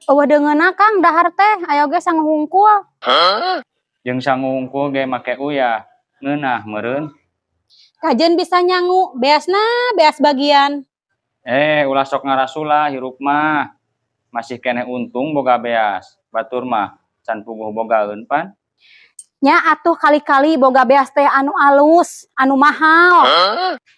Eueuh deungeunna Kang dahar teh aya oge sangu hungkul. Jeung sangu hungkul ge make uyah. Ngeunah meureun. Kajeun bisa nyangu, beasna beas bagian. Ulah sok ngarasula hirup mah. Masih keneh untung boga beas. Batur mah can puguh bogaeun pan. Nya atuh kali-kali boga beas teh anu alus, anu mahal.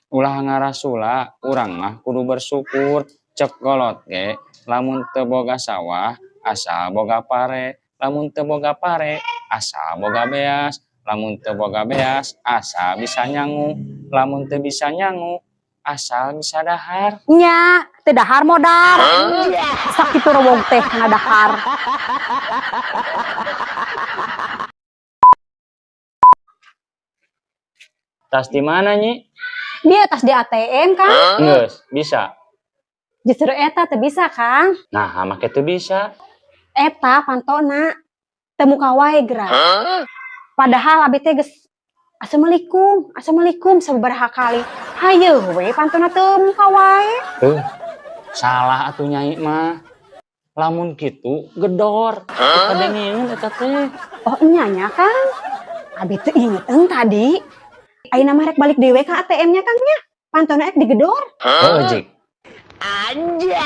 Ulah ngarasula, urang mah kudu bersyukur. Cek golot ge, lamun teu boga sawah, asal boga pare. Lamun teu boga pare, asal boga beas. Lamun teu boga beas, asal bisa nyangu. Lamun teu bisa nyangu, asal bisa dahar. Nya, teu dahar modar. Sakitu rewog teh ngadahar. Tas di mana, Nyi? Dia tas di ATM, Kang. Geus, bisa. Justru eta teu bisa, Kang. Nah, make teu bisa. Eta pantona teu muka wae geura. Padahal abi teh geus assalamualaikum, assalamualaikum sababaraha kali. Hayu we pantona teu muka wae. Tuh, salah atuh Nyai mah. Lamun kitu gedor, teu kadengeun eta teh. Oh nya nya, Kang. Abi teu ingeteun tadi. Ayeuna mah rek balik deui we ka ATM-nya, Kang nya. Pantona ek digedor. Heuh, jik. Anjay.